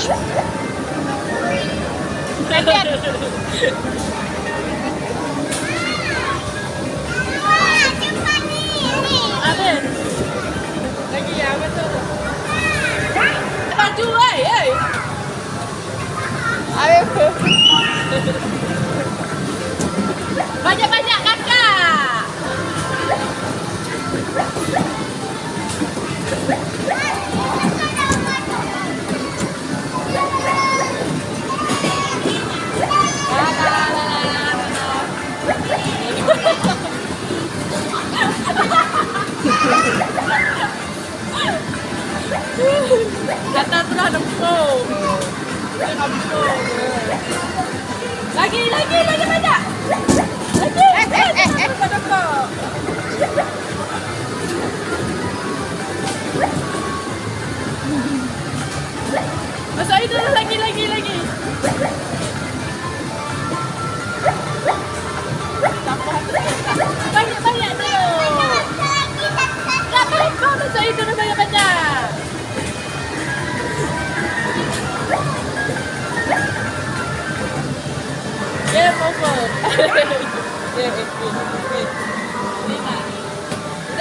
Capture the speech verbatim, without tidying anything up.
Habis. Laju, hei, hei. Habis. Banyak-banyak kakak. Gata terus ada pukul. Lagi, lagi, banyak-banyak. Lagi. Eh, eh, eh, eh. Ada kok. Masuk air terus, lagi, lagi, lagi.